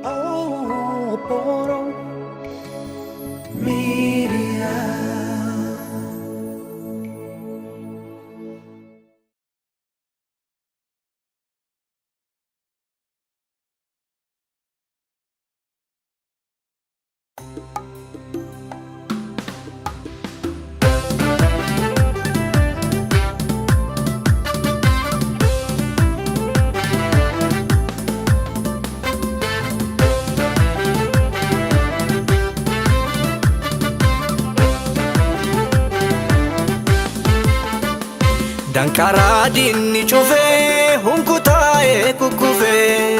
Oboro Media. Danqaraa diinni cufee hunkutaa'ee kukkufee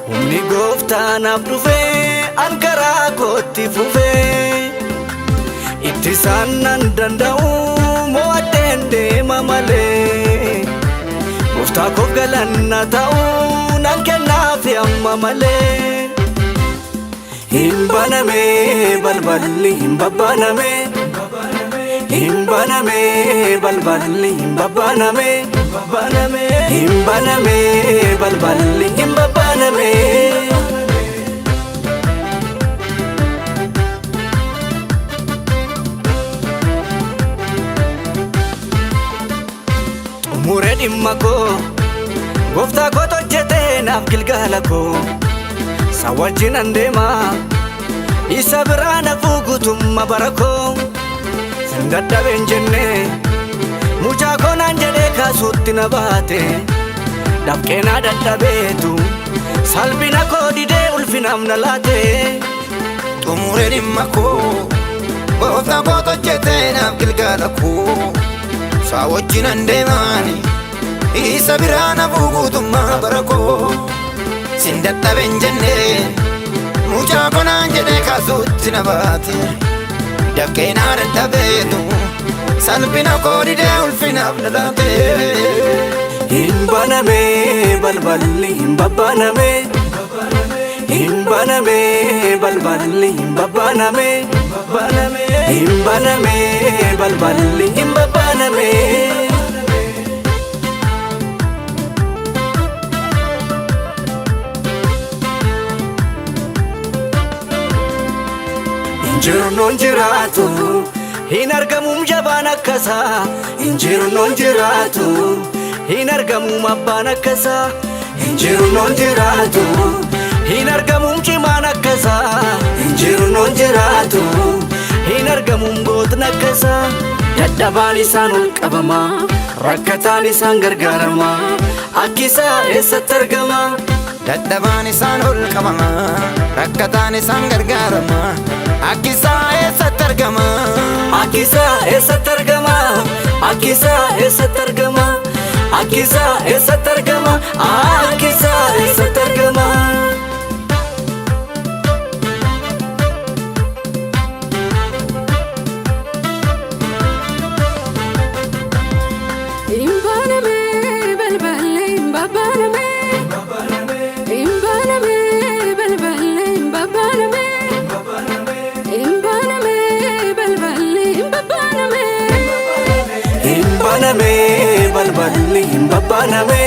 humni gooftaa naaf dhufee an karaa kootti fufee ittisaan nan danda'u mo'adheen deema malee gooftaa koof galanna ta'u nan kennaafi amma malee. Hin baname balballi hin babbaname. Hin baname balballi hin babbaname. Hin baname balballi hin babbaname. Xumuree dhimma koo gooftaa kootu hojjetee naaf gilgaala koo isa wajjin an deema isa biraa nafuu guutummaa bara koo sin dadhabeen jenne mucaa koo naan jedhee kaasuutti na baate dafqee naa dadhabeetu salphina koo didee ulfinaaf na laate. Xumuree dhimma koo gooftaa kootu hojjetee naaf gilgaala koo isaa wajjin an deemaani isa biraa nafuu guutummaa bara koo sin dadhaben jenne mucaa koo naan jedhee kaasuutti na baate dafqee naa dadhabeetu salphina koo didee ulfinaaf na laate. Hin baname balballi hin babbaname. Hin baname balballi hin babbaname. Hin baname balballi hin babbaname. Injiruun jiraatu hin argamuum jabaan akkasaa. Injiruun jiraatu hin argamuum abbaan akkasaa. Injiruun jiraatu hin argamuum cimaan akkasaa. Injiruun jiraatu hin argamuum gootni akkasaa. Dadhabaan isaan ol qabama rakkataan isaan gargaarama akkisaa eessatti argama? Dadhabaan isaan ol qabama rakkataan isaan gargaarama akkisaa eessatti argama? Akkisaa eessatti argama? Akkisaa eessatti argama? Akkisaa eessatti argama? Akkisaa eessatti argama? Hin baname balballi hin babbaname. Hin baname balballi hin babbaname. Hin baname balballi hin babbaname. Hin baname balballi hin babbaname.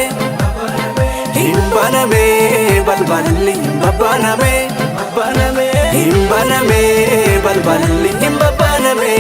Hin baname balballi hin babbaname. Hin baname balballi hin babbaname.